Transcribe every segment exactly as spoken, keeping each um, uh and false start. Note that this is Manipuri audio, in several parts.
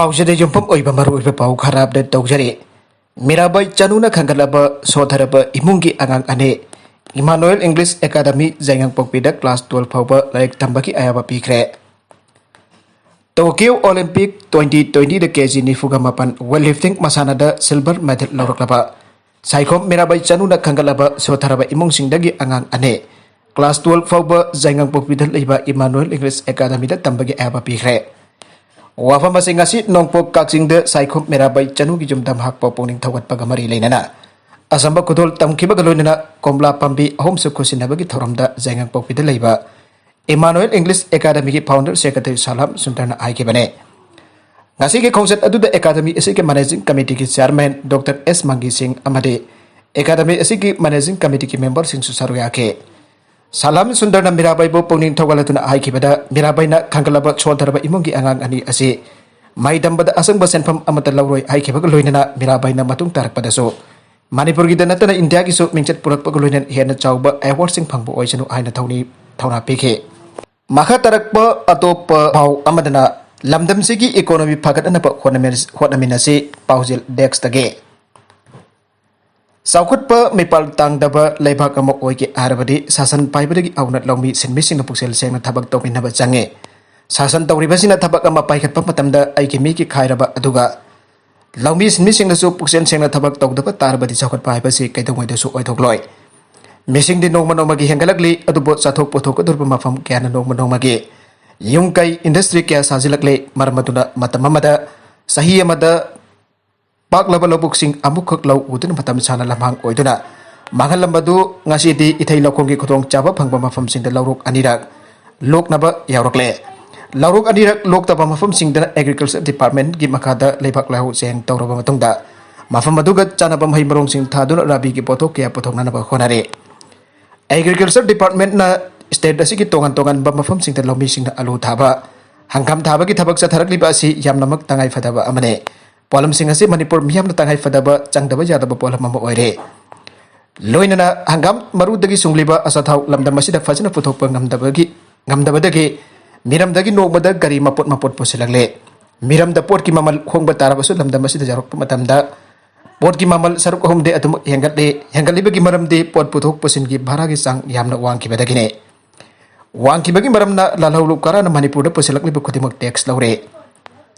ꯄꯥꯎꯁꯤꯗ ꯌꯨꯝꯐꯝ ꯑꯣꯏꯕ ꯃꯔꯨꯑꯣꯏꯕ ꯄꯥꯎ ꯈꯔ ꯑꯞꯗꯦꯠ ꯇꯧꯖꯔꯤ꯫ ꯃꯤꯔꯥꯕꯥꯏ ꯆꯅꯨꯅ ꯈꯟꯒꯠꯂꯕ ꯁꯣꯊꯔꯕ ꯏꯃꯨꯡꯒꯤ ꯑꯉꯥꯡ ꯑꯅꯤ ꯏꯃꯥꯅꯨꯑꯦꯜ ꯏꯪꯂꯤꯁ ꯑꯦꯀꯥꯗꯃꯤ ꯖꯩꯉꯥꯡꯄꯣꯛꯄꯤꯗ ꯀ꯭ꯂꯥꯁ ꯇꯨꯋꯦꯜꯐ ꯐꯥꯎꯕ ꯂꯥꯏꯔꯤꯛ ꯇꯝꯕꯒꯤ ꯑꯌꯥꯕ ꯄꯤꯈ꯭ꯔꯦ꯫ ꯇꯣꯀꯤꯌꯣ ꯑꯣꯂꯤꯝꯄꯤꯛ ꯇ꯭ꯋꯦꯟꯇꯤ ꯇ꯭ꯋꯦꯟꯇꯤꯗ ꯀꯦ ꯖꯤ ꯅꯤꯐꯨꯒ ꯃꯥꯄꯟ ꯋꯦꯠ ꯂꯤꯐꯇꯤꯡ ꯃꯁꯥꯟꯅꯗ ꯁꯤꯜꯚꯔ ꯃꯦꯗꯜ ꯂꯧꯔꯛꯂꯕ ꯁꯥꯏꯈꯣꯝ ꯃꯤꯔꯥꯕꯥꯏ ꯆꯅꯨꯅ ꯈꯟꯒꯠꯂꯕ ꯁꯣꯊꯔꯕ ꯏꯃꯨꯡꯁꯤꯡꯗꯒꯤ ꯑꯉꯥꯡ ꯑꯅꯤ ꯀ꯭ꯂꯥꯁ ꯇꯨꯋꯦꯜꯐ ꯐꯥꯎꯕ ꯖꯩꯉꯥꯡꯄꯣꯛꯄꯤꯗ ꯂꯩꯕ ꯏꯃꯥꯅꯨꯑꯦꯜ ꯏꯪꯂꯤꯁ ꯑꯦꯀꯥꯗꯃꯤꯗ ꯇꯝꯕꯒꯤ ꯑꯌꯥꯕ ꯄꯤꯈ꯭ꯔꯦ꯫ ꯋꯥꯐꯝ ꯑꯁꯤ ꯉꯁꯤ ꯅꯣꯡꯄꯣꯛ ꯀꯛꯆꯤꯡꯗ ꯁꯥꯏꯈꯣꯝ ꯃꯤꯔꯥꯕꯥꯏ ꯆꯅꯨꯒꯤ ꯌꯨꯝꯗ ꯃꯍꯥꯛꯄꯨ ꯄꯨꯛꯅꯤꯡ ꯊꯧꯒꯠꯄꯒ ꯃꯔꯤ ꯂꯩꯅꯅ ꯑꯆꯝꯕ ꯈꯨꯗꯣꯜ ꯇꯝꯈꯤꯕꯒ ꯂꯣꯏꯅꯅ ꯀꯣꯝꯂꯥ ꯄꯥꯝꯕꯤ ꯑꯍꯨꯝꯁꯨ ꯈꯨꯠꯁꯤꯟꯅꯕꯒꯤ ꯊꯧꯔꯝꯗ ꯖꯩꯉꯥꯡꯄꯣꯛꯄꯤꯗ ꯂꯩꯕ ꯏꯃꯥꯅꯨꯑꯦꯜ ꯏꯪꯂꯤꯁ ꯑꯦꯀꯥꯗꯃꯤꯒꯤ ꯐꯥꯎꯟꯗꯔ ꯁꯦꯀ꯭ꯔꯦꯇꯔꯤ ꯁꯥꯂꯥꯝ ꯁꯨꯟꯗꯔꯅ ꯍꯥꯏꯈꯤꯕꯅꯤ꯫ ꯉꯁꯤꯒꯤ ꯈꯣꯡꯆꯠ ꯑꯗꯨꯗ ꯑꯦꯀꯥꯗꯃꯤ ꯑꯁꯤꯒꯤ ꯃꯦꯅꯦꯖꯤꯡ ꯀꯃꯤꯇꯤꯒꯤ ꯆꯤꯌꯥꯔꯃꯦꯟ ꯗꯣꯛꯇꯔ ꯑꯦꯁ ꯃꯪꯒꯤ ꯁꯤꯡ ꯑꯃꯗꯤ ꯑꯦꯀꯥꯗꯃꯤ ꯑꯁꯤꯒꯤ ꯃꯦꯅꯦꯖꯤꯡ ꯀꯃꯤꯇꯤꯒꯤ ꯃꯦꯝꯕꯔꯁꯤꯡꯁꯨ ꯁꯔꯨꯛ ꯌꯥꯈꯤ꯫ ꯁꯥꯂꯥꯝ ꯁꯨꯟꯗꯔꯅ ꯃꯤꯔꯥꯕꯥꯏꯕꯨ ꯄꯨꯛꯅꯤꯡ ꯊꯧꯒꯠꯂꯗꯨꯅ ꯍꯥꯏꯈꯤꯕꯗ, ꯃꯤꯔꯥꯕꯥꯏꯅ ꯈꯟꯒꯠꯂꯕ ꯁꯣꯟꯊꯔꯕ ꯏꯃꯨꯡꯒꯤ ꯑꯉꯥꯡ ꯑꯅꯤ ꯑꯁꯤ ꯃꯍꯩ ꯇꯝꯕꯗ ꯑꯆꯪꯕ ꯁꯦꯟꯐꯝ ꯑꯃꯠꯇ ꯂꯧꯔꯣꯏ ꯍꯥꯏꯈꯤꯕꯒ ꯂꯣꯏꯅꯅ ꯃꯤꯔꯥꯕꯥꯏꯅ ꯃꯇꯨꯡ ꯇꯥꯔꯛꯄꯗꯁꯨ ꯃꯅꯤꯄꯨꯔꯒꯤꯗ ꯅꯠꯇꯅ ꯏꯟꯗꯤꯌꯥꯒꯤꯁꯨ ꯃꯤꯡꯆꯠ ꯄꯨꯔꯛꯄꯒ ꯂꯣꯏꯅꯅ ꯍꯦꯟꯅ ꯆꯥꯎꯕ ꯑꯦꯋꯥꯔꯗꯁꯤꯡ ꯐꯪꯕ ꯑꯣꯏꯁꯅꯨ ꯍꯥꯏꯅ ꯊꯧꯅꯤ-, ꯊꯧꯅꯥ ꯄꯤꯈꯤ꯫ ꯃꯈꯥ ꯇꯥꯔꯛꯄ ꯑꯇꯣꯞꯄ ꯄꯥꯎ ꯑꯃꯗꯅ ꯂꯝꯗꯝꯁꯤꯒꯤ ꯏꯀꯣꯅꯣꯃꯤ ꯐꯒꯠꯅꯅꯕ ꯍꯣꯠꯅꯃꯤꯟ-, ꯍꯣꯠꯅꯃꯤꯟꯅꯁꯤ ꯄꯥꯎꯖꯦꯜ ꯗꯦꯁ꯭ꯛꯇꯒꯤ꯫ ꯆꯥꯎꯈꯠꯄ ꯃꯤꯄꯥꯜ ꯇꯥꯡꯗꯕ ꯂꯩꯕꯥꯛ ꯑꯃ ꯑꯣꯏꯒꯦ ꯍꯥꯏꯔꯕꯗꯤ ꯁꯥꯁꯟ ꯄꯥꯏꯕꯗꯒꯤ ꯍꯧꯅ ꯂꯧꯃꯤ ꯁꯤꯟꯃꯤꯁꯤꯡꯅ ꯄꯨꯛꯆꯦꯜ ꯁꯦꯡꯅ ꯊꯕꯛ ꯇꯧꯃꯤꯟꯅꯕ ꯆꯪꯉꯤ꯫ ꯁꯥꯁꯟ ꯇꯧꯔꯤꯕꯁꯤꯅ ꯊꯕꯛ ꯑꯃ ꯄꯥꯏꯈꯠꯄ ꯃꯇꯝꯗ ꯑꯩꯒꯤ ꯃꯤꯒꯤ ꯈꯥꯏꯔꯕ ꯑꯗꯨꯒ ꯂꯧꯃꯤ ꯁꯤꯟꯃꯤꯁꯤꯡꯅꯁꯨ ꯄꯨꯛꯆꯦꯜ ꯁꯦꯡꯅ ꯊꯕꯛ ꯇꯧꯗꯕ ꯇꯥꯔꯕꯗꯤ ꯆꯥꯎꯈꯠꯄ ꯍꯥꯏꯕꯁꯤ ꯀꯩꯗꯧꯉꯩꯗꯁꯨ ꯑꯣꯏꯊꯣꯛꯂꯣꯏ꯫ ꯃꯤꯁꯤꯡꯗꯤ ꯅꯣꯡꯃ ꯅꯣꯡꯃꯒꯤ ꯍꯦꯟꯒꯠꯂꯛꯂꯤ, ꯑꯗꯨꯕꯨ ꯆꯥꯊꯣꯛ ꯄꯨꯊꯣꯛꯀꯗꯧꯔꯤꯕ ꯃꯐꯝ ꯀꯌꯥꯅ ꯅꯣꯡꯃ ꯅꯣꯡꯃꯒꯤ ꯌꯨꯝ ꯀꯩ, ꯏꯟꯗꯁꯇ꯭ꯔꯤ ꯀꯌꯥ ꯁꯥꯖꯤꯜꯂꯛꯂꯦ꯫ ꯃꯔꯝ ꯑꯗꯨꯅ ꯃꯇꯝ ꯑꯃꯗ ꯆꯍꯤ ꯑꯃꯗ ꯄꯥꯛꯂꯕ ꯂꯧꯕꯨꯛꯁꯤꯡ ꯑꯃꯨꯛꯈꯛ ꯂꯧ ꯎꯗꯨꯅ ꯃꯇꯝ ꯁꯥꯡꯅ ꯂꯝꯍꯥꯡ ꯑꯣꯏꯗꯨꯅ ꯃꯥꯡꯍꯜꯂꯝꯕꯗꯨ ꯉꯁꯤꯗꯤ ꯏꯊꯩ ꯂꯧꯈꯣꯡꯒꯤ ꯈꯨꯗꯣꯡꯆꯥꯕ ꯐꯪꯕ ꯃꯐꯝꯁꯤꯡꯗ ꯂꯧꯔꯣꯛ ꯑꯅꯤꯔꯛ ꯂꯣꯛꯅꯕ ꯌꯥꯎꯔꯛꯂꯦ꯫ ꯂꯧꯔꯣꯛ ꯑꯅꯤꯔꯛ ꯂꯣꯛꯇꯕ ꯃꯐꯝꯁꯤꯡꯗꯅ ꯑꯦꯒ꯭ꯔꯤꯀꯜꯆꯔ ꯗꯤꯄꯥꯔꯠꯃꯦꯟꯒꯤ ꯃꯈꯥꯗ ꯂꯩꯕꯥꯛ ꯂꯩꯍꯥꯎ ꯆꯦꯡ ꯇꯧꯔꯕ ꯃꯇꯨꯡꯗ ꯃꯐꯝ ꯑꯗꯨꯒ ꯆꯥꯟꯅꯕ ꯃꯍꯩ ꯃꯔꯣꯡꯁꯤꯡ ꯊꯥꯗꯨꯅ ꯔꯥꯕꯤꯒꯤ ꯄꯣꯠꯊꯣꯛ ꯀꯌꯥ ꯄꯨꯊꯣꯛꯅꯅꯕ ꯍꯣꯠꯅꯔꯤ꯫ ꯑꯦꯒ꯭ꯔꯤꯀꯜꯆꯔ ꯗꯤꯄꯥꯔꯠꯃꯦꯟꯅ ꯁ꯭ꯇꯦꯠ ꯑꯁꯤꯒꯤ ꯇꯣꯉꯥꯟ ꯇꯣꯉꯥꯟꯕ ꯃꯐꯝꯁꯤꯡꯗ ꯂꯧꯃꯤꯁꯤꯡꯅ ꯑꯂꯨ ꯊꯥꯕ, ꯍꯪꯒꯥꯝ ꯊꯥꯕꯒꯤ ꯊꯕꯛ ꯆꯠꯊꯔꯛꯂꯤꯕ ꯑꯁꯤ ꯌꯥꯝꯅꯃꯛ ꯇꯉꯥꯏ ꯐꯗꯕ ꯑꯃꯅꯤ꯫ ꯄꯣꯠꯂꯝꯁꯤꯡ ꯑꯁꯤ ꯃꯅꯤꯄꯨꯔ ꯃꯤꯌꯥꯝꯅ ꯇꯉꯥꯏ ꯐꯗꯕ ꯆꯪꯗꯕ ꯌꯥꯗꯕ ꯄꯣꯠꯂꯝ ꯑꯃ ꯑꯣꯏꯔꯦ꯫ ꯂꯣꯏꯅꯅ ꯍꯪꯒꯥꯝ ꯃꯔꯨꯗꯒꯤ ꯁꯨꯡꯂꯤꯕ ꯑꯆꯥꯊꯥꯎ ꯂꯝꯗꯝ ꯑꯁꯤꯗ ꯐꯖꯅ ꯄꯨꯊꯣꯛꯄ ꯉꯝꯗꯕꯒꯤ, ꯉꯝꯗꯕꯗꯒꯤ ꯃꯤꯔꯝꯗꯒꯤ ꯅꯣꯡꯃꯗ ꯒꯥꯔꯤ ꯃꯄꯣꯠ ꯃꯄꯣꯠ ꯄꯨꯁꯤꯜꯂꯛꯂꯦ꯫ ꯃꯤꯔꯝꯗ ꯄꯣꯠꯀꯤ ꯃꯃꯜ ꯍꯣꯡꯕ ꯇꯥꯔꯕꯁꯨ ꯂꯝꯗꯝ ꯑꯁꯤꯗ ꯌꯧꯔꯛꯄ ꯃꯇꯝꯗ ꯄꯣꯠꯀꯤ ꯃꯃꯜ ꯁꯔꯨꯛ ꯑꯍꯨꯝꯗꯤ ꯑꯗꯨꯃꯛ ꯍꯦꯟꯒꯠꯂꯤ꯫ ꯍꯦꯟꯒꯠꯂꯤꯕꯒꯤ ꯃꯔꯝꯗꯤ ꯄꯣꯠ ꯄꯨꯊꯣꯛ ꯄꯨꯁꯤꯟꯒꯤ ꯚꯥꯔꯥꯒꯤ ꯆꯥꯡ ꯌꯥꯝꯅ ꯋꯥꯡꯈꯤꯕꯗꯒꯤꯅꯤ꯫ ꯋꯥꯡꯈꯤꯕꯒꯤ ꯃꯔꯝꯅ ꯂꯥꯜꯍꯧꯂꯨꯞ ꯀꯔꯥꯅ ꯃꯅꯤꯄꯨꯔꯗ ꯄꯨꯁꯤꯜꯂꯛꯂꯤꯕ ꯈꯨꯗꯤꯡꯃꯛ ꯇꯦꯛꯁ ꯂꯧꯔꯦ꯫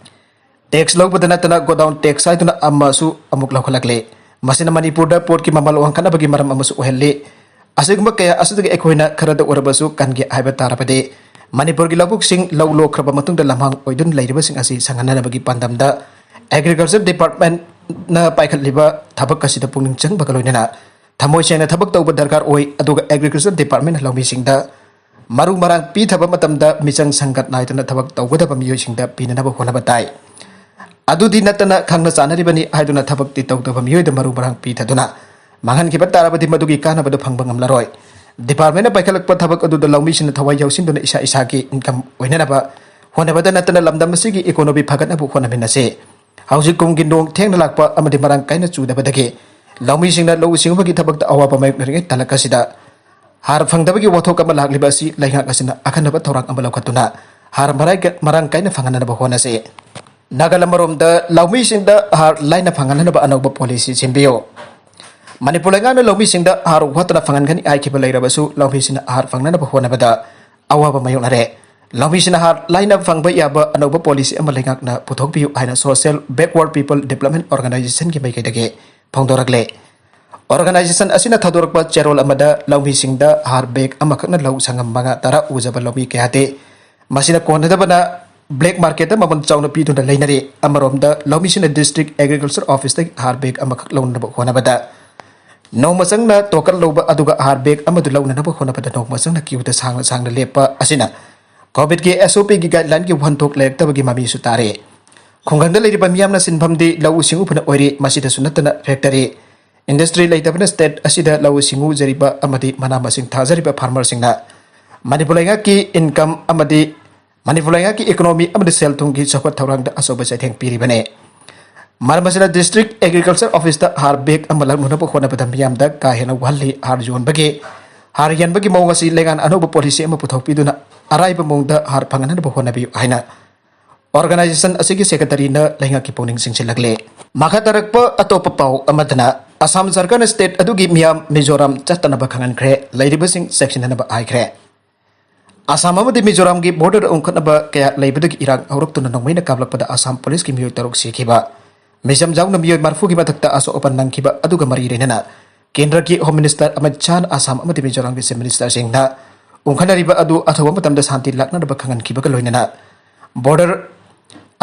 ꯇꯦꯛꯁ ꯂꯧꯕꯗ ꯅꯠꯇꯅ ꯒꯣꯗꯥꯎꯟ ꯇꯦꯛꯁ ꯍꯥꯏꯗꯨꯅ ꯑꯃꯁꯨ ꯑꯃꯨꯛ ꯂꯧꯈꯠꯂꯛꯂꯦ꯫ ꯃꯁꯤꯅ ꯃꯅꯤꯄꯨꯔꯗ ꯄꯣꯠꯀꯤ ꯃꯃꯜ ꯋꯥꯡꯈꯠꯅꯕꯒꯤ ꯃꯔꯝ ꯑꯃꯁꯨ ꯑꯣꯏꯍꯜꯂꯤ꯫ ꯑꯁꯤꯒꯨꯝꯕ ꯀꯌꯥ ꯑꯁꯤꯗꯒꯤ ꯑꯩꯈꯣꯏꯅ ꯈꯔꯗ ꯑꯣꯏꯔꯕꯁꯨ ꯀꯟꯒꯦ ꯍꯥꯏꯕ ꯇꯥꯔꯕꯗꯤ, ꯃꯅꯤꯄꯨꯔꯒꯤ ꯂꯧꯕꯨꯛꯁꯤꯡ ꯂꯧ ꯂꯣꯛꯈ꯭ꯔꯕ ꯃꯇꯨꯡꯗ ꯂꯝꯍꯥꯡ ꯑꯣꯏꯗꯨꯅ ꯂꯩꯔꯤꯕꯁꯤꯡ ꯑꯁꯤ ꯁꯪꯍꯟꯅꯅꯕꯒꯤ ꯄꯥꯟꯗꯝꯗ Agriculture Departmentꯅ ꯄꯥꯏꯈꯠꯂꯤꯕ ꯊꯕꯛ ꯑꯁꯤꯗ ꯄꯨꯛꯅꯤꯡ ꯆꯪꯕꯒ ꯂꯣꯏꯅꯅ ꯊꯃꯣꯏ ꯁꯦꯡꯅ ꯊꯕꯛ ꯇꯧꯕ ꯗꯔꯀꯥꯔ ꯑꯣꯏ꯫ ꯑꯗꯨꯒ Agriculture Departmentꯅ ꯂꯧꯃꯤꯁꯤꯡꯗ ꯃꯔꯨ ꯃꯔꯥꯡ ꯄꯤꯊꯕ ꯃꯇꯝꯗ ꯃꯤꯆꯪ ꯁꯪꯒꯠ ꯅꯥꯏꯗꯅ ꯊꯕꯛ ꯇꯧꯒꯗꯕ ꯃꯤꯑꯣꯏꯁꯤꯡꯗ ꯄꯤꯅꯅꯕ ꯍꯣꯠꯅꯕ ꯇꯥꯏ꯫ ꯑꯗꯨꯗꯤ ꯅꯠꯇꯅ ꯈꯪꯅ ꯆꯥꯅꯔꯤꯕꯅꯤ ꯍꯥꯏꯗꯨꯅ ꯊꯕꯛꯇꯤ ꯇꯧꯗꯕ ꯃꯤꯑꯣꯏꯗ ꯃꯔꯨ ꯃꯔꯥꯡ ꯄꯤꯊꯗꯨꯅ ꯃꯥꯡꯍꯟꯈꯤꯕ ꯇꯥꯔꯕꯗꯤ ꯃꯗꯨꯒꯤ ꯀꯥꯟꯅꯕꯗꯨ ꯐꯪꯕ ꯉꯝꯂꯔꯣꯏ꯫ Departmentꯅ ꯄꯥꯏꯈꯠꯂꯛꯄ ꯊꯕꯛ ꯑꯗꯨꯗ ꯂꯧꯃꯤꯁꯤꯡꯅ ꯊꯋꯥꯏ ꯌꯥꯎꯁꯤꯟꯗꯨꯅ ꯏꯁꯥ ꯏꯁꯥꯒꯤ income ꯑꯣꯏꯅꯅꯕ ꯍꯣꯠꯅꯕꯗ ꯅꯠꯇꯅ ꯂꯝꯗꯝ ꯑꯁꯤꯒꯤ economy ꯐꯒꯠꯅꯕ ꯍꯣꯠꯅꯃꯤꯟꯅꯁꯤ꯫ ꯍꯧꯖꯤꯛ ꯀꯨꯝꯒꯤ ꯅꯣꯡ ꯊꯦꯡꯅ ꯂꯥꯛꯄ ꯑꯃꯗꯤ ꯃꯔꯥꯡ ꯀꯥꯏꯅ ꯆꯨꯗꯕꯗꯒꯤ ꯂꯧꯃꯤꯁꯤꯡꯅ ꯂꯧꯎ ꯁꯤꯡꯎꯕꯒꯤ ꯊꯕꯛꯇ ꯑꯋꯥꯕ ꯃꯥꯌꯣꯛꯅꯔꯤꯉꯩ ꯇꯥꯂꯛ ꯑꯁꯤꯗ ꯍꯥꯔ ꯐꯪꯗꯕꯒꯤ ꯋꯥꯊꯣꯛ ꯑꯃ ꯂꯥꯛꯂꯤꯕ ꯑꯁꯤ ꯂꯩꯉꯥꯛ ꯑꯁꯤꯅ ꯑꯈꯟꯅꯕ ꯊꯧꯔꯥꯡ ꯑꯃ ꯂꯧꯈꯠꯇꯨꯅ ꯍꯥꯔ ꯃꯔꯥꯏ-, ꯃꯔꯥꯡ ꯀꯥꯏꯅ ꯐꯪꯍꯟꯅꯕ ꯍꯣꯠꯅꯁꯤ꯫ ꯅꯥꯒꯥꯂꯦꯟ ꯑꯃꯔꯣꯝꯗ ꯂꯧꯃꯤꯁꯤꯡꯗ ꯍꯥꯔ ꯂꯥꯏꯅ ꯐꯪꯍꯟꯅꯕ ꯑꯅꯧꯕ policy ꯁꯦꯝꯕꯤꯌꯨ꯫ ꯃꯅꯤꯄꯨꯔ ꯂꯩꯉꯥꯛꯅ ꯂꯧꯃꯤꯁꯤꯡꯗ ꯍꯥꯔ ꯋꯥꯠꯇꯅ ꯐꯪꯍꯟꯒꯅꯤ ꯍꯥꯏꯈꯤꯕ ꯂꯩꯔꯕꯁꯨ ꯂꯧꯃꯤꯁꯤꯡꯅ ꯍꯥꯔ ꯐꯪꯅꯅꯕ ꯍꯣꯠꯅꯕꯗ ꯑꯋꯥꯕ ꯃꯥꯌꯣꯛꯅꯔꯦ꯫ ꯂꯧꯃꯤꯁꯤꯡꯅ ꯍꯥꯔ ꯂꯥꯏꯅ ꯐꯪꯕ ꯌꯥꯕ ꯑꯅꯧꯕ policy ꯑꯃ ꯂꯩꯉꯥꯛꯅ ꯄꯨꯊꯣꯛꯄꯤꯌꯨ ꯍꯥꯏꯅ Social Backward People Development Organizationꯒꯤ ꯃꯥꯏꯀꯩꯗꯒꯤ ꯐꯣꯡꯗꯣꯔꯛꯂꯦ꯫ Organization ꯑꯁꯤꯅ ꯊꯥꯗꯣꯔꯛꯄ ꯆꯦꯔꯣꯜ ꯑꯃꯗ ꯂꯧꯃꯤꯁꯤꯡꯗ ꯍꯥꯔ bag ꯑꯃꯈꯛꯅ ꯂꯧ ꯁꯪꯉꯝ ꯃꯉꯥ ꯇꯔꯥ ꯎꯖꯕ ꯂꯧꯃꯤ ꯀꯌꯥꯗꯤ ꯃꯁꯤꯅ ꯀꯣꯟꯅꯗꯕꯅ black marketꯇ ꯃꯃꯜ ꯆꯥꯎꯅ ꯄꯤꯗꯨꯅ ꯂꯩꯅꯔꯤ꯫ ꯑꯃꯔꯣꯝꯗ ꯂꯧꯃꯤꯁꯤꯡꯅ district agriculture officeꯇꯒꯤ ꯍꯥꯔ bag ꯑꯃꯈꯛ ꯂꯧꯅꯅꯕ ꯍꯣꯠꯅꯕꯗ ꯅꯣꯡꯃ ꯆꯪꯅ token ꯂꯧꯕ ꯑꯗꯨꯒ ꯍꯥꯔ bag ꯑꯃꯗꯨ ꯂꯧꯅꯅꯕ ꯍꯣꯠꯅꯕꯗ ꯅꯣꯡꯃ ꯆꯪꯅ queueꯗ ꯁꯥꯡꯅ ꯁꯥꯡꯅ ꯂꯦꯞꯄ ꯑꯁꯤꯅ COVIDꯀꯤ SOPꯒꯤ guideline ꯋꯥꯍꯟꯊꯣꯛ ꯂꯩꯔꯛꯇꯕꯒꯤ ꯃꯃꯤꯁꯨ ꯇꯥꯔꯦ꯫ ꯈꯨꯡꯒꯪꯗ ꯂꯩꯔꯤꯕ ꯃꯤꯌꯥꯝꯅ ꯁꯤꯟꯐꯝꯗꯤ ꯂꯧꯎ ꯁꯤꯡꯎꯕꯅ ꯑꯣꯏꯔꯤ꯫ ꯃꯁꯤꯗꯁꯨ ꯅꯠꯇꯅ factory, industry ꯂꯩꯇꯕꯅ state ꯑꯁꯤꯗ ꯂꯧꯎ ꯁꯤꯡꯎꯖꯔꯤꯕ ꯑꯃꯗꯤ ꯃꯅꯥ ꯃꯁꯤꯡ ꯊꯥꯖꯔꯤꯕ farmerꯁꯤꯡꯅ ꯃꯅꯤꯄꯨꯔ ꯂꯩꯉꯥꯛꯀꯤ income ꯑꯃꯗꯤ ꯃꯅꯤꯄꯨꯔ ꯂꯩꯉꯥꯛꯀꯤ economy ꯑꯃꯗꯤ ꯁꯦꯜ ꯊꯨꯝꯒꯤ ꯆꯥꯎꯈꯠ ꯊꯧꯔꯥꯡꯗ ꯑꯆꯧꯕ ꯆꯩꯊꯦꯡ ꯄꯤꯔꯤꯕꯅꯤ꯫ ꯃꯔꯝ ꯑꯁꯤꯅ district agriculture officeꯇ ꯍꯥꯔ bag ꯑꯃ ꯂꯧꯅꯅꯕ ꯍꯣꯠꯅꯕꯗ ꯃꯤꯌꯥꯝꯗ ꯀꯥ ꯍꯦꯟꯅ ꯋꯥꯍꯜꯂꯤ꯫ ꯍꯥꯔ ꯌꯣꯟꯕꯒꯤ, ꯍꯥꯔ ꯌꯣꯟꯕꯒꯤ ꯃꯑꯣꯡ ꯑꯁꯤ ꯂꯩꯉꯥꯛꯅ ꯑꯅꯧꯕ policy ꯑꯃ ꯄꯨꯊꯣꯛꯄꯤꯗꯨꯅ ꯑꯔꯥꯏꯕ ꯃꯑꯣꯡꯗ ꯍꯥꯔ ꯐꯪꯍꯟꯅꯕ ꯍꯣꯠꯅꯕꯤꯌꯨ ꯍꯥꯏꯅ ꯑꯣꯔꯒꯅꯥꯏꯖꯦꯁꯟ ꯑꯁꯤꯒꯤ ꯁꯦꯀ꯭ꯔꯦꯇꯔꯤꯅ ꯂꯩꯉꯥꯛꯀꯤ ꯄꯨꯛꯅꯤꯡ ꯆꯤꯡꯁꯤꯜꯂꯛꯂꯦ꯫ ꯃꯈꯥ ꯇꯥꯔꯛꯄ ꯑꯇꯣꯞꯄ ꯄꯥꯎ ꯑꯃꯗꯅ, ꯑꯁꯥꯝ ꯁꯔꯀꯥꯔꯅ ꯁ꯭ꯇꯦꯠ ꯑꯗꯨꯒꯤ ꯃꯤꯌꯥꯝ ꯃꯤꯖꯣꯔꯥꯝ ꯆꯠꯇꯅꯕ ꯈꯪꯍꯟꯈ꯭ꯔꯦ, ꯂꯩꯔꯤꯕꯁꯤꯡ ꯆꯦꯛꯁꯤꯟꯅꯅꯕ ꯍꯥꯏꯈ꯭ꯔꯦ꯫ ꯑꯁꯥꯝ ꯑꯃꯗꯤ ꯃꯤꯖꯣꯔꯥꯝꯒꯤ ꯕꯣꯔꯗꯔ ꯎꯪꯈꯠꯅꯕ ꯀꯌꯥ ꯂꯩꯕꯗꯒꯤ ꯏꯔꯥꯡ ꯍꯧꯔꯛꯇꯨꯅ ꯅꯣꯡꯃꯩꯅ ꯀꯥꯞꯂꯛꯄꯗ ꯑꯁꯥꯝ ꯄꯨꯂꯤꯁꯀꯤ ꯃꯤꯑꯣꯏ ꯇꯔꯨꯛ ꯁꯤꯈꯤꯕ, ꯃꯤꯆꯝ ꯌꯥꯎꯅ ꯃꯤꯑꯣꯏ ꯃꯔꯤꯐꯨꯒꯤ ꯃꯊꯛꯇ ꯑꯁꯣꯛ ꯑꯄꯟ ꯅꯪꯈꯤꯕ ꯑꯗꯨꯒ ꯃꯔꯤ ꯂꯩꯅꯅ ꯀꯦꯟꯗ꯭ꯔꯒꯤ ꯍꯣꯝ ꯃꯤꯅꯤꯁꯇꯔ ꯑꯃꯤꯠ ꯁꯥꯍꯅ ꯑꯁꯥꯝ ꯑꯃꯗꯤ ꯃꯤꯖꯣꯔꯥꯝꯒꯤ ꯆꯤꯐ ꯃꯤꯅꯤꯁꯇꯔꯁꯤꯡꯅ ꯎꯪꯈꯠꯅꯔꯤꯕ ꯑꯗꯨ ꯑꯊꯨꯕ ꯃꯇꯝꯗ ꯁꯥꯟꯇꯤ ꯂꯥꯛꯅꯅꯕ ꯈꯪꯍꯟꯈꯤꯕꯒ ꯂꯣꯏꯅꯅ ꯕꯣꯔꯗꯔ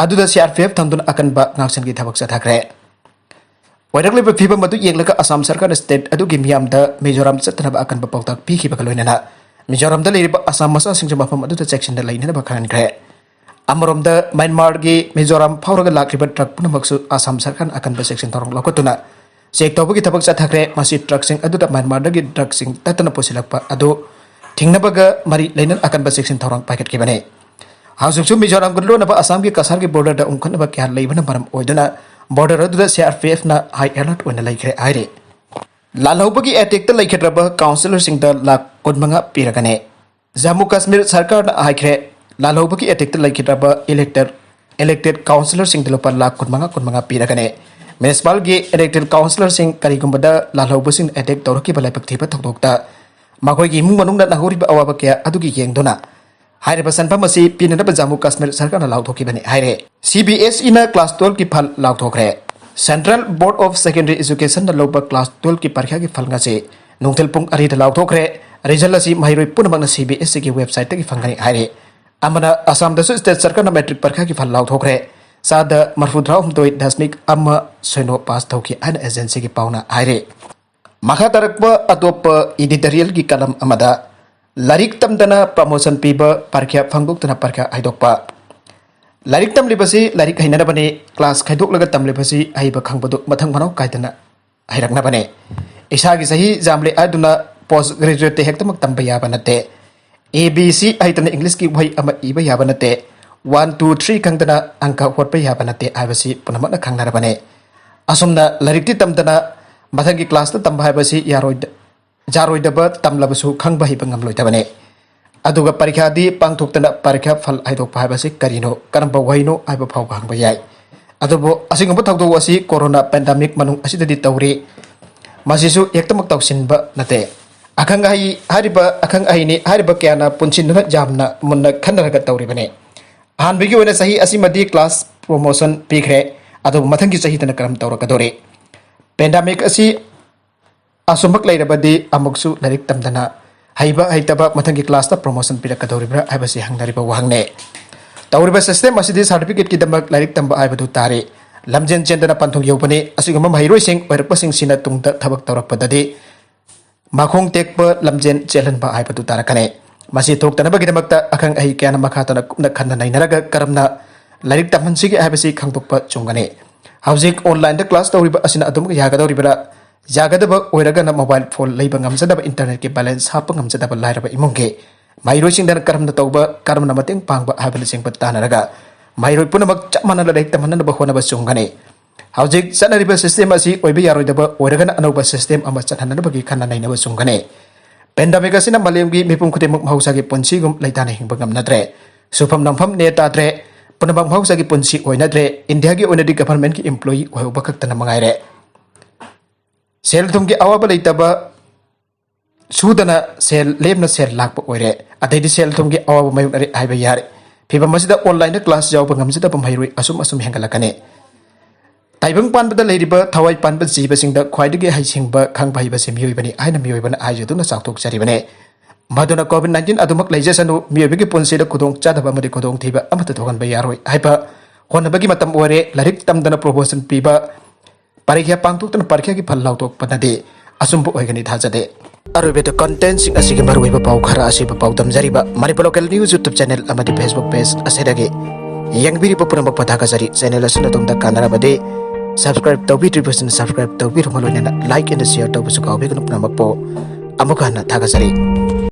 ꯑꯗꯨꯗ ꯁꯤ ꯑꯥꯔ ꯄꯤ ꯑꯦꯐ ꯊꯝꯗꯨꯅ ꯑꯀꯟꯕ ꯉꯥꯛꯁꯦꯟꯒꯤ ꯊꯕꯛ ꯆꯠꯊꯈ꯭ꯔꯦ꯫ ꯑꯣꯏꯔꯛꯂꯤꯕ ꯐꯤꯕꯝ ꯑꯗꯨ ꯌꯦꯡꯂꯒ ꯑꯁꯥꯝ ꯁꯔꯀꯥꯔꯅ ꯁ꯭ꯇꯦꯠ ꯑꯗꯨꯒꯤ ꯃꯤꯌꯥꯝꯗ ꯃꯤꯖꯣꯔꯥꯝ ꯆꯠꯇꯅꯕ ꯑꯀꯟꯕ ꯄꯥꯎꯇꯥꯛ ꯄꯤꯈꯤꯕꯒ ꯂꯣꯏꯅꯅ ꯃꯤꯖꯣꯔꯥꯝꯗ ꯂꯩꯔꯤꯕ ꯑꯁꯥꯝ ꯃꯆꯥꯁꯤꯡꯁꯨ ꯃꯐꯝ ꯑꯗꯨꯗ ꯆꯦꯛꯁꯤꯟꯅ ꯂꯩꯅꯅꯕ ꯈꯪꯍꯟꯈ꯭ꯔꯦ꯫ ꯑꯃꯔꯣꯝꯗ ꯃ꯭ꯌꯥꯟꯃꯥꯔꯒꯤ ꯃꯤꯖꯣꯔꯥꯝ ꯐꯥꯎꯔꯒ ꯂꯥꯛꯂꯤꯕ ꯇ꯭ꯔꯛ ꯄꯨꯝꯅꯃꯛꯁꯨ ꯑꯁꯥꯝ ꯁꯔꯀꯥꯔꯅ ꯑꯀꯟꯕ ꯆꯦꯛꯁꯤꯟ ꯊꯧꯔꯥꯡ ꯂꯧꯈꯠꯇꯨꯅ ꯆꯦꯛ ꯇꯧꯕꯒꯤ ꯊꯕꯛ ꯆꯠꯊꯈ꯭ꯔꯦ꯫ ꯃꯁꯤ ꯇ꯭ꯔꯛꯁꯤꯡ ꯑꯗꯨꯗ ꯃ꯭ꯌꯥꯟꯃꯥꯔꯗꯒꯤ ꯗ꯭ꯔꯒꯁꯤꯡ ꯇꯠꯇꯅ ꯄꯨꯁꯤꯜꯂꯛꯄ ꯑꯗꯨ ꯊꯤꯡꯅꯕꯒ ꯃꯔꯤ ꯂꯩꯅꯅ ꯑꯀꯟꯕ ꯆꯦꯛꯁꯤꯟ ꯊꯧꯔꯥꯡ ꯄꯥꯏꯈꯠꯈꯤꯕꯅꯤ꯫ ꯍꯧꯖꯤꯛꯁꯨ ꯃꯤꯖꯣꯔꯥꯝꯒ ꯂꯣꯟꯅꯕ ꯑꯁꯥꯝꯒꯤ ꯀꯁꯥꯔꯒꯤ ꯕꯣꯔꯗꯔꯗ ꯎꯪꯈꯠꯅꯕ ꯀꯌꯥ ꯂꯩꯕꯅ ꯃꯔꯝ ꯑꯣꯏꯗꯨꯅ ꯕꯣꯔꯗꯔ ꯑꯗꯨꯗ ꯁꯤ ꯑꯥꯔ ꯄꯤ ꯑꯦꯐꯅ ꯍꯥꯏ ꯑꯦꯂꯔꯠ ꯑꯣꯏꯅ ꯂꯩꯈ꯭ꯔꯦ ꯍꯥꯏꯔꯤ꯫ ꯂꯥꯜꯍꯧꯕꯒꯤ ꯑꯦꯇꯦꯛꯇ ꯂꯩꯈꯤꯗ꯭ꯔꯕ ꯀꯥꯎꯟꯁꯤꯂꯔꯁꯤꯡꯗ ꯂꯥꯈ ꯀꯨꯟꯃꯉꯥ ꯄꯤꯔꯒꯅꯤ꯫ ꯖꯝꯃꯨ ꯀꯥꯁꯃꯤꯔ ꯁꯔꯀꯥꯔꯅ ꯍꯥꯏꯈ꯭ꯔꯦ, ꯂꯥꯜꯍꯧꯕꯒꯤ ꯑꯦꯇꯦꯛꯇ ꯂꯩꯈꯤꯗ꯭ꯔꯕ ꯏꯂꯦꯛꯇꯦꯗ, ꯏꯂꯦꯛꯇꯦꯗ ꯀꯥꯎꯟꯁꯤꯂꯔꯁꯤꯡꯗ ꯂꯨꯄꯥ ꯂꯥꯈ ꯀꯨꯟꯃꯉꯥ, ꯀꯨꯟꯃꯉꯥ ꯄꯤꯔꯒꯅꯤ꯫ ꯃ꯭ꯌꯨꯅꯤꯁꯤꯄꯥꯜꯒꯤ ꯏꯂꯦꯛꯇꯦꯗ ꯀꯥꯎꯟꯁꯤꯂꯔꯁꯤꯡ ꯀꯔꯤꯒꯨꯝꯕꯗ ꯂꯥꯜꯍꯧꯕꯁꯤꯡꯅ ꯑꯦꯇꯦꯛ ꯇꯧꯔꯛꯈꯤꯕ ꯂꯥꯏꯕꯛ ꯊꯤꯕ ꯊꯧꯗꯣꯛꯇ ꯃꯈꯣꯏꯒꯤ ꯏꯃꯨꯡ ꯃꯅꯨꯡꯅ ꯅꯪꯍꯧꯔꯤꯕ ꯑꯋꯥꯕ ꯀꯌꯥ ꯑꯗꯨꯒꯤ ꯌꯦꯡꯗꯨꯅ ꯍꯥꯏꯔꯤꯕ ꯁꯦꯟꯐꯝ ꯑꯁꯤ ꯄꯤꯅꯅꯕ ꯖꯝꯃꯨ ꯀꯥꯁꯃꯤꯔ ꯁꯔꯀꯥꯔꯅ ꯂꯥꯎꯊꯣꯛꯈꯤꯕꯅꯤ ꯍꯥꯏꯔꯦ꯫ ꯁꯤ ꯕꯤ ꯑꯦꯁ ꯏꯅ ꯀ꯭ꯂꯥꯁ ꯇꯨꯋꯦꯜꯐꯀꯤ ꯐꯜ ꯂꯥꯎꯊꯣꯛꯈ꯭ꯔꯦ꯫ ꯁꯦꯟꯇ꯭ꯔꯦꯜ ꯕꯣꯔꯗ ꯑꯣꯐ ꯁꯦꯀꯦꯟꯗꯔꯤ ꯑꯦꯖꯨꯀꯦꯁꯟꯅ ꯂꯧꯕ ꯀ꯭ꯂꯥꯁ ꯇꯨꯋꯦꯜꯐꯀꯤ ꯄꯔꯤꯈꯥꯒꯤ ꯐꯜ ꯉꯁꯤ ꯅꯨꯡꯊꯤꯜ ꯄꯨꯡ ꯑꯅꯤꯗ ꯂꯥꯎꯊꯣꯛꯈ꯭ꯔꯦ꯫ ꯔꯤꯖꯜ ꯑꯁꯤ ꯃꯍꯩꯔꯣꯏ ꯄꯨꯝꯅꯃꯛꯅ ꯁꯤ ꯕꯤ ꯑꯦꯁ ꯏꯒꯤ ꯋꯦꯕꯁꯥꯏꯠꯇꯒꯤ ꯐꯪꯒꯅꯤ ꯍꯥꯏꯔꯤ꯫ ꯑꯃꯅ, ꯑꯁꯥꯝꯗꯁꯨ ꯁ꯭ꯇꯦꯠ ꯁꯔꯀꯥꯔꯅ ꯃꯦꯇ꯭ꯔꯤꯛ ꯄꯔꯤꯈꯥꯒꯤ ꯐꯜ ꯂꯥꯎꯊꯣꯛꯈ꯭ꯔꯦ꯫ ꯆꯥꯗ ꯃꯔꯤꯐꯨꯇꯔꯥꯍꯨꯝꯗꯣꯏ ꯗꯁꯃꯤꯛ ꯑꯃ ꯁꯤꯅꯣ ꯄꯥꯁ ꯇꯧꯈꯤ ꯍꯥꯏꯅ ꯑꯦꯖꯦꯟꯁꯤꯒꯤ ꯄꯥꯎꯅ ꯍꯥꯏꯔꯤ꯫ ꯃꯈꯥ ꯇꯥꯔꯛꯄ ꯑꯇꯣꯞꯄ ꯏꯗꯤꯇꯣꯔꯤꯌꯦꯜꯒꯤ ꯀꯂꯝ ꯑꯃꯗ, ꯂꯥꯏꯔꯤꯛ ꯇꯝꯗꯅ ꯄ꯭ꯔꯃꯣꯁꯟ ꯄꯤꯕ, ꯄꯔꯤꯈ꯭ꯌꯥ ꯐꯣꯡꯗꯣꯛꯇꯅ ꯄꯔꯤꯈ꯭ꯌꯥ ꯍꯥꯏꯗꯣꯛꯄ꯫ ꯂꯥꯏꯔꯤꯛ ꯇꯝꯂꯤꯕꯁꯤ ꯂꯥꯏꯔꯤꯛ ꯍꯩꯅꯅꯕꯅꯤ, ꯀ꯭ꯂꯥꯁ ꯈꯥꯏꯗꯣꯛꯂꯒ ꯇꯝꯂꯤꯕꯁꯤ ꯑꯍꯩꯕ ꯈꯪꯕꯗꯨ ꯃꯊꯪ ꯃꯅꯥꯎ ꯀꯥꯏꯗꯅ ꯍꯩꯔꯛꯅꯕꯅꯦ꯫ ꯏꯁꯥꯒꯤ ꯆꯍꯤ ꯌꯥꯝꯂꯦ ꯍꯥꯏꯗꯨꯅ ꯄꯣꯁ ꯒ꯭ꯔꯦꯖꯨꯑꯦꯠꯇ ꯍꯦꯛꯇꯃꯛ ꯇꯝꯕ ꯌꯥꯕ ꯅꯠꯇꯦ꯫ ꯑꯦ ꯕꯤ ꯁꯤ ꯍꯩꯇꯅ ꯏꯪꯂꯤꯁꯀꯤ ꯋꯥꯍꯩ ꯑꯃ ꯏꯕ ꯌꯥꯕ ꯅꯠꯇꯦ꯫ ꯋꯥꯟ ꯇꯨ ꯊ꯭ꯔꯤ ꯈꯪꯗꯅ ꯑꯪꯀ ꯍꯣꯠꯄ ꯌꯥꯕ ꯅꯠꯇꯦ ꯍꯥꯏꯕꯁꯤ ꯄꯨꯝꯅꯃꯛꯅ ꯈꯪꯅꯔꯕꯅꯦ꯫ ꯑꯁꯨꯝꯅ ꯂꯥꯏꯔꯤꯛꯇꯤ ꯇꯝꯗꯅ ꯃꯊꯪꯒꯤ ꯀ꯭ꯂꯥꯁꯇ ꯇꯝꯕ ꯍꯥꯏꯕꯁꯤ ꯌꯥꯔꯣꯏꯗ-, ꯌꯥꯔꯣꯏꯗꯕ, ꯇꯝꯂꯕꯁꯨ ꯈꯪꯕ ꯍꯩꯕ ꯉꯝꯂꯣꯏꯗꯕꯅꯦ꯫ ꯑꯗꯨꯒ ꯄꯔꯤꯈ꯭ꯌꯥꯗꯤ ꯄꯥꯡꯊꯣꯛꯇꯅ ꯄꯔꯤꯈ꯭ꯌꯥ ꯐꯜ ꯍꯥꯏꯗꯣꯛꯄ ꯍꯥꯏꯕꯁꯤ ꯀꯔꯤꯅꯣ, ꯀꯔꯝꯕ ꯋꯥꯍꯩꯅꯣ ꯍꯥꯏꯕ ꯐꯥꯎꯕ ꯍꯪꯕ ꯌꯥꯏ꯫ ꯑꯗꯨꯕꯨ ꯑꯁꯤꯒꯨꯝꯕ ꯊꯧꯗꯣꯛ ꯑꯁꯤ ꯀꯣꯔꯣꯅꯥ ꯄꯦꯟꯗꯥꯃꯤꯛ ꯃꯅꯨꯡ ꯑꯁꯤꯗꯗꯤ ꯇꯧꯔꯤ꯫ ꯃꯁꯤꯁꯨ ꯍꯦꯛꯇꯃꯛ ꯇꯧꯁꯤꯟꯕ ꯅꯠꯇꯦ꯫ ꯑꯈꯪ ꯑꯍꯩ ꯍꯥꯏꯔꯤꯕ, ꯑꯈꯪ ꯑꯍꯩꯅꯤ ꯍꯥꯏꯔꯤꯕ ꯀꯌꯥꯅ ꯄꯨꯟꯁꯤꯟꯗꯨꯅ ꯌꯥꯝꯅ ꯃꯨꯟꯅ ꯈꯟꯅꯔꯒ ꯇꯧꯔꯤꯕꯅꯤ꯫ ꯑꯍꯥꯟꯕꯒꯤ ꯑꯣꯏꯅ ꯆꯍꯤ ꯑꯁꯤꯃꯗꯤ class promotion ꯄꯤꯈ꯭ꯔꯦ, ꯑꯗꯨꯕꯨ ꯃꯊꯪꯒꯤ ꯆꯍꯤꯗꯅ ꯀꯔꯝ ꯇꯧꯔꯛꯀꯗꯧꯔꯤ? ꯄꯦꯟꯗꯥꯃꯤꯛ ꯑꯁꯤ ꯑꯁꯨꯝꯃꯛ ꯂꯩꯔꯕꯗꯤ ꯑꯃꯨꯛꯁꯨ ꯂꯥꯏꯔꯤꯛ ꯇꯝꯗꯅ ꯍꯩꯕ ꯍꯩꯇꯕ ꯃꯊꯪꯒꯤ classꯇ promotion ꯄꯤꯔꯛꯀꯗꯧꯔꯤꯕ꯭ꯔꯥ ꯍꯥꯏꯕꯁꯤ ꯍꯪꯅꯔꯤꯕ ꯋꯥꯍꯪꯅꯤ꯫ ꯇꯧꯔꯤꯕ system ꯑꯁꯤꯗꯤ certificateꯀꯤꯗꯃꯛ ꯂꯥꯏꯔꯤꯛ ꯇꯝꯕ ꯍꯥꯏꯕꯗꯨ ꯇꯥꯔꯦ꯫ ꯂꯝꯖꯦꯟ ꯆꯦꯟꯗꯅ ꯄꯟꯊꯨꯡ ꯌꯧꯕꯅꯤ꯫ ꯑꯁꯤꯒꯨꯝꯕ ꯃꯍꯩꯔꯣꯏꯁꯤꯡ ꯑꯣꯏꯔꯛꯄꯁꯤꯡꯁꯤꯅ ꯇꯨꯡꯗ ꯊꯕꯛ ꯇꯧꯔꯛꯄꯗꯗꯤ ꯃꯈꯣꯡ ꯇꯦꯛꯄ ꯂꯝꯖꯦꯟ ꯆꯦꯜꯍꯟꯕ ꯍꯥꯏꯕꯗꯨ ꯇꯥꯔꯛꯀꯅꯤ꯫ ꯃꯁꯤ ꯊꯣꯛꯇꯅꯕꯒꯤꯗꯃꯛꯇ ꯑꯈꯪ ꯑꯍꯩ ꯀꯌꯥꯅ ꯃꯈꯥ ꯇꯥꯅ ꯀꯨꯞꯅ ꯈꯟꯅ ꯅꯩꯅꯔꯒ ꯀꯔꯝꯅ ꯂꯥꯏꯔꯤꯛ ꯇꯝꯍꯟꯁꯤꯒꯦ ꯍꯥꯏꯕꯁꯤ ꯈꯪꯗꯣꯛꯄ ꯆꯨꯝꯒꯅꯤ꯫ ꯍꯧꯖꯤꯛ onlineꯗ class ꯇꯧꯔꯤꯕ ꯑꯁꯤꯅ ꯑꯗꯨꯝ ꯌꯥꯒꯗꯧꯔꯤꯕ꯭ꯔꯥ? ꯌꯥꯒꯗꯕ ꯑꯣꯏꯔꯒꯅ mobile phone ꯂꯩꯕ ꯉꯝꯖꯗꯕ, internetꯀꯤ balance ꯍꯥꯞꯄ ꯉꯝꯖꯗꯕ ꯂꯥꯏꯔꯕ ꯏꯃꯨꯡꯒꯤ ꯃꯍꯩꯔꯣꯏꯁꯤꯡꯗꯅ ꯀꯔꯝꯅ ꯇꯧꯕ, ꯀꯔꯝꯅ ꯃꯇꯦꯡ ꯄꯥꯡꯕ ꯍꯥꯏꯕꯅꯆꯤꯡꯕ ꯇꯥꯟꯅꯔꯒ ꯃꯍꯩꯔꯣꯏ ꯄꯨꯝꯅꯃꯛ ꯆꯞ ꯃꯥꯟꯅꯅ ꯂꯥꯏꯔꯤꯛ ꯇꯝꯍꯟꯅꯕ ꯍꯣꯠꯅꯕ ꯆꯨꯝꯒꯅꯤ꯫ ꯍꯧꯖꯤꯛ ꯆꯠꯅꯔꯤꯕ system ꯑꯁꯤ ꯑꯣꯏꯕ ꯌꯥꯔꯣꯏꯗꯕ ꯑꯣꯏꯔꯒꯅ ꯑꯅꯧꯕ system ꯑꯃ ꯆꯠꯍꯟꯅꯕꯒꯤ ꯈꯟꯅ ꯅꯩꯅꯕ ꯆꯨꯝꯒꯅꯤ꯫ Pandemic ꯑꯁꯤꯅ ꯃꯥꯂꯦꯝꯒꯤ ꯃꯤꯄꯨꯝ ꯈꯨꯗꯤꯡꯃꯛ ꯃꯍꯧꯁꯥꯒꯤ ꯄꯨꯟꯁꯤꯒꯨꯝ ꯂꯩꯇꯥꯅ ꯍꯤꯡꯕ ꯉꯝꯅꯗ꯭ꯔꯦ꯫ ꯁꯨꯐꯝ ꯅꯣꯝꯐꯝ ꯅꯦ ꯇꯥꯗ꯭ꯔꯦ꯫ ꯄꯨꯝꯅꯃꯛ ꯃꯍꯧꯁꯥꯒꯤ ꯄꯨꯟꯁꯤ ꯑꯣꯏꯅꯗ꯭ꯔꯦ꯫ ꯏꯟꯗꯤꯌꯥꯒꯤ ꯑꯣꯏꯅꯗꯤ governmentꯀꯤ employee ꯑꯣꯏꯍꯧꯕ ꯈꯛꯇꯅ ꯃꯉꯥꯏꯔꯦ꯫ ꯁꯦꯜ ꯊꯨꯝꯒꯤ ꯑꯋꯥꯕ ꯂꯩꯇꯕ, ꯁꯨꯗꯅ ꯁꯦꯜ, ꯂꯦꯝꯅ ꯁꯦꯜ ꯂꯥꯛꯄ ꯑꯣꯏꯔꯦ꯫ ꯑꯗꯩꯗꯤ ꯁꯦꯜ ꯊꯨꯝꯒꯤ ꯑꯋꯥꯕ ꯃꯥꯌꯣꯛꯅꯔꯦ ꯍꯥꯏꯕ ꯌꯥꯔꯦ꯫ ꯐꯤꯕꯝ ꯑꯁꯤꯗ onlineꯗ class ꯌꯥꯎꯕ ꯉꯝꯖꯗꯕ ꯃꯍꯩꯔꯣꯏ ꯑꯁꯨꯝ ꯑꯁꯨꯝ ꯍꯦꯟꯒꯠꯂꯛꯀꯅꯤ꯫ ꯇꯥꯏꯕꯪ ꯄꯥꯟꯕꯗ ꯂꯩꯔꯤꯕ ꯊꯋꯥꯏ ꯄꯥꯟꯕ ꯖꯤꯕꯁꯤꯡꯗ ꯈ꯭ꯋꯥꯏꯗꯒꯤ ꯍꯩꯁꯤꯡꯕ, ꯈꯪꯕ ꯍꯩꯕꯁꯤ ꯃꯤꯑꯣꯏꯕꯅꯤ ꯍꯥꯏꯅ ꯃꯤꯑꯣꯏꯕꯅ ꯍꯥꯏꯖꯗꯨꯅ ꯆꯥꯎꯊꯣꯛꯆꯔꯤꯕꯅꯤ꯫ ꯃꯗꯨꯅ COVID nineteen ꯑꯗꯨꯃꯛ ꯂꯩꯖꯁꯅꯨ, ꯃꯤꯑꯣꯏꯕꯒꯤ ꯄꯨꯟꯁꯤꯗ ꯈꯨꯗꯣꯡꯆꯥꯗꯕ ꯑꯃꯗꯤ ꯈꯨꯗꯣꯡꯊꯤꯕ ꯑꯃꯠꯇ ꯊꯣꯛꯍꯟꯕ ꯌꯥꯔꯣꯏ ꯍꯥꯏꯕ ꯍꯣꯠꯅꯕꯒꯤ ꯃꯇꯝ ꯑꯣꯏꯔꯦ꯫ ꯂꯥꯏꯔꯤꯛ ꯇꯝꯗꯅ promotion ꯄꯤꯕ, ꯄꯔꯤꯈ꯭ꯌꯥ ꯄꯥꯡꯊꯣꯛꯇꯨꯅ ꯄꯔꯤꯈ꯭ꯌꯥꯒꯤ ꯐꯜ ꯂꯥꯎꯊꯣꯛꯄꯅꯗꯤ ꯑꯆꯨꯝꯕ ꯑꯣꯏꯒꯅꯤ ꯊꯥꯖꯗꯦ꯫ ꯑꯔꯣꯏꯕꯗ contentꯁꯤꯡ ꯑꯁꯤꯒꯤ ꯃꯔꯨꯑꯣꯏꯕ ꯄꯥꯎ ꯈꯔ ꯑꯁꯤꯕ ꯄꯥꯎꯗꯝꯖꯔꯤꯕ Manipur Local News YouTube channel ꯑꯃꯗꯤ Facebook page ꯑꯁꯤꯗꯒꯤ ꯌꯦꯡꯕꯤꯔꯤꯕ ꯄꯨꯝꯅꯃꯛꯄꯨ ꯊꯥꯒꯠꯆꯔꯤ꯫ Channel ꯑꯁꯤꯅ ꯑꯗꯣꯝꯗ ꯀꯥꯟꯅꯔꯕꯗꯤ subscribe ꯇꯧꯕꯤꯗ꯭ꯔꯤꯕꯁꯤꯡꯅ subscribe ꯇꯧꯕꯤꯔꯨꯕ ꯂꯣꯏꯅꯅ like and share ꯇꯧꯕꯁꯨ ꯀꯥꯎꯕꯤꯒꯅꯨ꯫ ꯄꯨꯝꯅꯃꯛꯄꯨ ꯑꯃꯨꯛ ꯍꯟꯅ ꯊꯥꯒꯠꯆꯔꯤ꯫